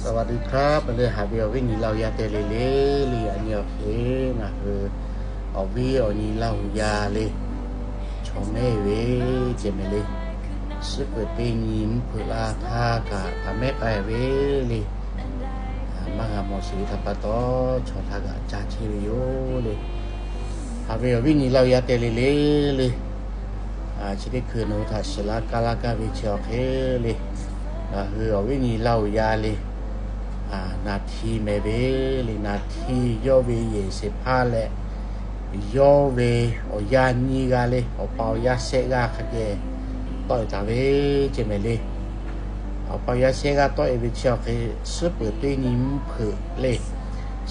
สวัสดีครับ le, haꞈ ve awˬ viˉ nyi Laˇ huˍ yaˇ te le le, le yaꞈ nyi awˬ hk'e ngaˬ hui awˬ viˉ awˬ nyi Laˇ huˍ yaˇ le, chaw mehˇ ve ceh mehˍ le, suhˉ peuˍ teˇ nyi mvuhˇ hpeuꞈ la htaˇ kaꞈ taˍ mehˉ k'ai ve le, maˇ g'a mawˬ sheˍ ve htaꞈ pa taw, chaw htaꞈ g'aꞈ ca chehˇ ve yoˬ le. Haꞈ ve awˬ viˉ nyi Laˇ huˍ yaˇ te le le, le, chi teˇ hkui nawˬ hui htaꞈ shiˍ laˇ kaˇ laˇ gaˇ ve chi awˬ hk'e le, ngaˬ hui awˬ viˉ nyi Laˇ huˍ yaˇ le, naˍ hti mehˍ ve le, naˍ hti yawˇ ve yehˬ shehˍ hpaˇ leh yawˇ ve awˬ yaˇ nyiˇ g'aˇ le, awˬ pa awˬ yaˇ shehˆ g'aˇ hk'a geh tawˆ e taˍ ve ceh mehˍ le. Awˬ pa awˬ yaˇ shehˆ g'aˇ tawˆ e ve chi awˬ hk'e, suhˉ peuˍ teˇ nyi mvuhˇ hpeuꞈ le,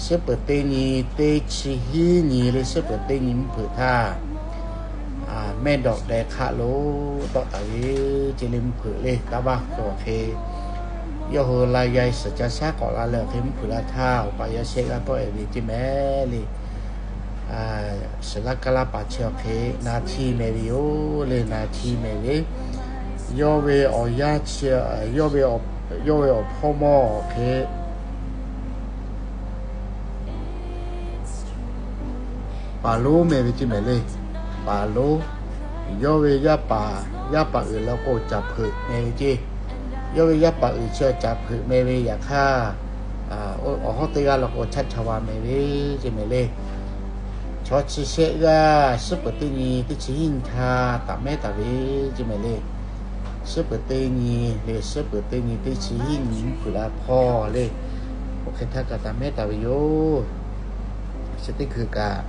suhˉ peuˍ teˇ nyi teˇ chi hiˉ nyi le, suhˉ peuˍ teˇ nyi mvuhˇ hpeuꞈ htaˇ, mehˆ dawꞈ deh hk'aˆ lo tawˆ taˍ ve ceh le, mvuhˇ hpeuꞈ le, taˇ vaˇ hk'e awˬ hk'e, yawˇ hui la yaꞈ suhˍ ca shaˉ k'awꞈ la leh awˬ hk'e mvuhˇ hpeuꞈ la htaˇ, awˬ pa awˬ yaˇ shehˆ g'aˇ tawˆ e ve ceh mehˍ le. Shiˍ laˇ kaˇ laˇ paˍ chi awˬ hk'e naˍ hti mehˍ ve yoˬ le, naˍ hti mehˍ ve, yawˇ ve awˬ yaˇ chi, yawˇ ve, yawˇ ve awˬ hpawˇ mawˇ awˬ hk'e paˍ lonˉ mehˍ ve ceh mehˍ le. Paˍ lonˉ, yawˇ ve yaˇ paˍ, yaˇ paˍ uiˍ la k'o Caˍ hpeuꞈ mehˍ ve ceh. Yawˇ ve yaˇ paˍ uiˍ chi Caˍ hpeuꞈ mehˍ ve yaꞈ hk'aˇ, awˬ hawˉ teˇ g'aˇ la k'o Chaˆ Chaˍ va mehˍ ve ceh mehˍ le. Chaw chi shehˆ g'aˇ suhˉ peuˍ teˇ nyi teˇ chi hiˉ nyi htaˇ taˍ mehˉ taˍ ve ceh mehˍ le. Suhˉ peuˍ teˇ nyi le, suhˉ peuˍ teˇ nyi teˇ chi hiˉ nyi mvuhˇ hpeuꞈ la hpawˇ le, awˬ hk'e htaˇ kaꞈ taˍ mehˉ taˍ ve yoˬ. Chi teˇ hkui kaꞈ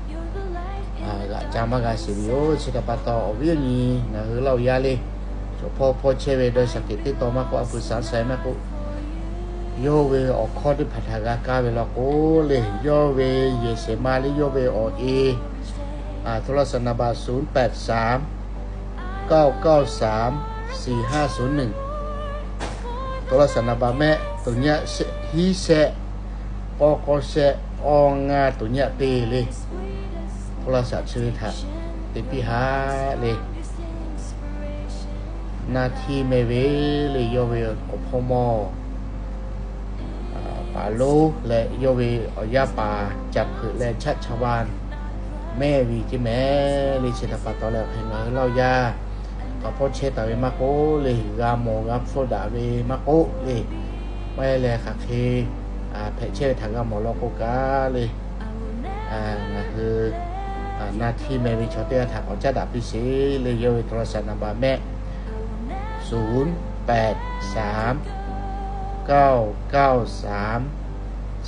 g'aꞈ ca maˇ g'a sheˍ ve yoˬ. Chi htaꞈ pa taw awˬ viˉ awˬ nyi ngaˬ hui Laˇ huˍ yaˇ le, chaw hpawˇ hpawˇ chehˇ ve dawˇ shaˍ kehˬ teˇ taw maˇ k'oˆ, a pui saˍ saˍ maˇ k'oˆ, yawˇ ve awˬ hkawˇ teˇ hpaˍ htaꞈ g'a kaˇ ve law k'o le, yawˇ ve yehˬ shehˍ ma le, yawˇ ve awˬ e โทรศัพท์ number ศูนย์แปดสาม เก้าเก้าสาม สี่ห้าศูนย์หนึ่ง โทรศัพท์ number mehˆ ศูนย์ hiˉ shehˆ ก ก shehˆ อ ngaˇ ศูนย์ teˇ le. โทรศัพท์ chi ve htaꞈ te piˇ haꞈ le. Naˍ hti mehˍ ve le, yawˇ ve awˬ hpawˇ mawˇ paˍ lonˉ leh yawˇ ve awˬ yaˇ paˍ Caˍ hpeuꞈ leh Chaˆ Chaˍ va mehˍ ve ceh mehˍ le. Chi htaꞈ pa taw leh awˬ hk'e ngaˬ hui Laˇ huˍ yaˇ hk'a hpawˇ chehˇ taˍ ve maˇ k'oˆ le, g'a mawˬ g'a hpfuhˇ daꞈ ve maˇ k'oˆ le, maˇ heˆ leh hk'aˬ hk'e hpehꞈ chehˇ ve htaꞈ g'a mawˬ law k'o kaꞈ le, ngaˬ hui naˍ hti mehˍ ve chaw teˇ g'aˇ htaꞈ k'awꞈ caˉ daꞈ piˇ sheˍ le. Yawˇ ve โทรศัพท์ number mehˆ ศูนย์แปดสาม เก้าเก้าสาม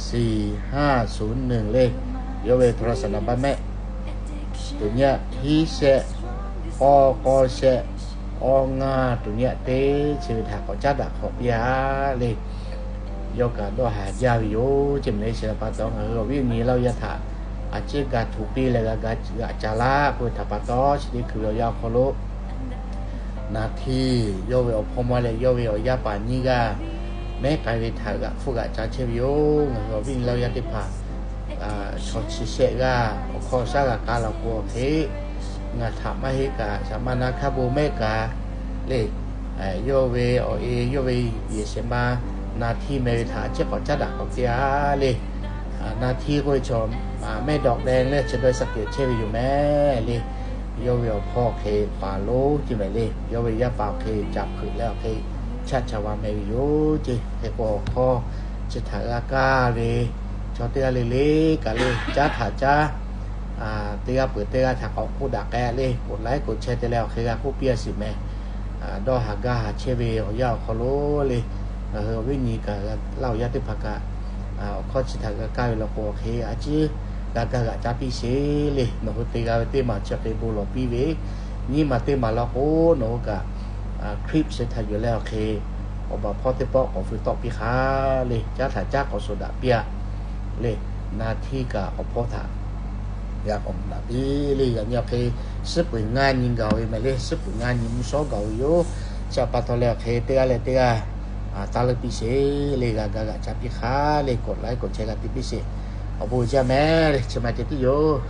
สี่ห้าศูนย์หนึ่ง le. Yawˇ ve โทรศัพท์ number mehˆ ศูนย์ hiˉ shehˆ ก ก shehˆ อ ngaˇ ศูนย์ teˇ chi ve htaꞈ k'awꞈ caˉ daꞈ hk'awꞈ piˇ haꞈ le. Yawˇ kaꞈ dawˇ haˍ jaˇ ve yoˬ ceh mehˍ le. Chi htaꞈ pa taw ngaˬ hui awˬ viˉ awˬ nyi Laˇ huˍ yaˇ htaꞈ a ciˉ ga htoꞈ piˇ leh g'a g'aꞈ ca laˇ k'oˆ ve htaꞈ pa taw, chi teˇ hkui ve awˬ yanˇ awˬ hk'aw lo naˍ hti yawˇ ve awˬ hpawˇ mawˇ leh yawˇ ve awˬ yaˇ paˍ nyiˇ g'aˇ mehˉ k'ai ve htaꞈ g'aꞈ hpfuhˇ g'aꞈ ca chehˇ ve yoˬ. Ngaˬ hui awˬ viˉ awˬ nyi Laˇ huˍ yaˇ teˇ hpaˍ chaw chi shehˆ g'aˇ awˬ hkawˇ shaˉ g'a kaˇ law k'o awˬ hk'e, ngaˬ htaꞈ maˇ heˆ kaꞈ saˍ ma na hkaˇ bon mehˆ kaꞈ le, yawˇ ve awˬ e yawˇ ve yehˬ shehˍ ma naˍ hti mehˍ ve htaꞈ a ciˉ k'awꞈ caˉ daꞈ k'awꞈ piˇ haꞈ le. Naˍ hti k'oˆ ve chaw mehˆ dawꞈ deh leh chi dawˇ shaˍ kehˬ chehˇ ve yoˬ mehˍ le. Yawˇ ve awˬ hpawˇ awˬ hk'e paˍ lonˉ ceh mehˍ le. Yawˇ ve yaˇ paˍ awˬ hk'e Caˍ hpeuꞈ leh awˬ hk'e Chaˆ Chaˍ va mehˍ ve yoˬ ceh. Hk'e k'o awˬ hkawˇ chi htaꞈ g'a kaˇ ve chaw teˇ g'aˇ le le kaꞈ le, caˉ htaꞈ caˉ teˇ g'aˇ peuˬ teˇ g'aˇ htaꞈ k'awꞈ k'oˆ daꞈ k'ai le, กดไลค์ กดแชร์ te leh awˬ hk'e g'a k'oˆ piˇ a shiˍ mehˍ. Dawˇ haˍ gaˇ haˍ chehˇ ve awˬ yanˇ awˬ hk'aw lo le, ngaˬ hui awˬ viˉ nyi kaꞈ Laˇ huˍ yaˇ teˇ hpaˍ kaꞈ awˬ hkawˇ chi htaꞈ g'a kaˇ ve law k'o awˬ hk'e a ciˉ g'a kaˇ g'aꞈ ca piˇ sheˍ le. Nawˬ hui te g'a ve teˇ maˬ chi hk'e bon lawˬ piˇ ve, nyiˇ maˬ teˇ maˬ law k'o nawˬ hui kaꞈ คลิป chi htaꞈ yuˬ leh awˬ hk'e awˬ baˬ hpawˇ teˇ pawˆ k'awꞈ fui tawˆ piˇ hk'aꞈ le. Caˉ htaꞈ caˉ k'awꞈ shuˍ daꞈ piˇ a le. Naˍ hti kaꞈ awˬ hpawˇ htaꞈ g'a k'awꞈ mvuh daꞈ piˇ le. Yaꞈ nyi awˬ hk'e suhˉ peuˍ ngaˇ nyi gaˬ ve mehˍ le, suhˉ peuˍ ngaˇ nyi mvuhˇ shawˉ gaˬ ve yoˬ. Chi pa taw leh awˬ hk'e teˇ g'aˇ leh teˇ g'aˇ taˇ leuˆ piˇ sheˍ le, g'a ga g'aꞈ ca piˇ hk'aꞈ le, กดไลค์ กดแชร์ g'a te piˇ sheˍ. Awˬ bon jaˇ mehˍ le, chi ma ceh tiˉ yoˬ.